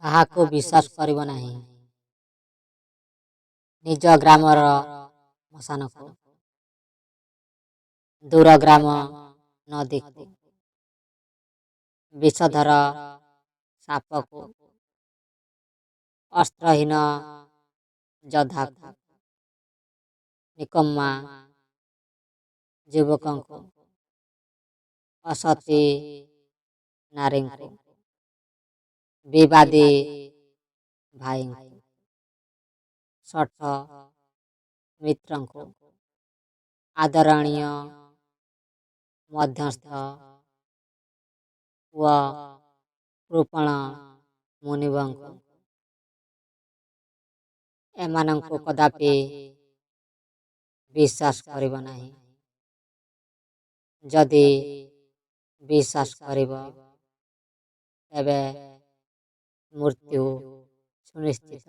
କାହାକୁ ବିଶ୍ୱାସ କରିବ ନାହିଁ। ନିଜ ଗ୍ରାମର ମଶାନକୁ, ଦୂର ଗ୍ରାମ ନଦୀକୁ, ବିଷଧର ସାପକୁ, ଅସ୍ତ୍ରହୀନ ଯୋଦ୍ଧାକୁ, ନିକମ୍ମା ଯୁବକଙ୍କୁ, ଅସତୀ ନାରୀଙ୍କୁ, ବିବାଦୀ ଭାଇଙ୍କୁ, ଶଠ ମିତ୍ରଙ୍କୁ, ଆଦରଣୀୟ ମଧ୍ୟସ୍ଥ ଓ କୃପଣ ମୁନିବଙ୍କୁ, ଏମାନଙ୍କୁ କଦାପି ବିଶ୍ୱାସ କରିବ ନାହିଁ। ଯଦି ବିଶ୍ୱାସ କରିବ, ତେବେ ମୃତ୍ୟୁ ସୁନିଶ୍ଚିତ।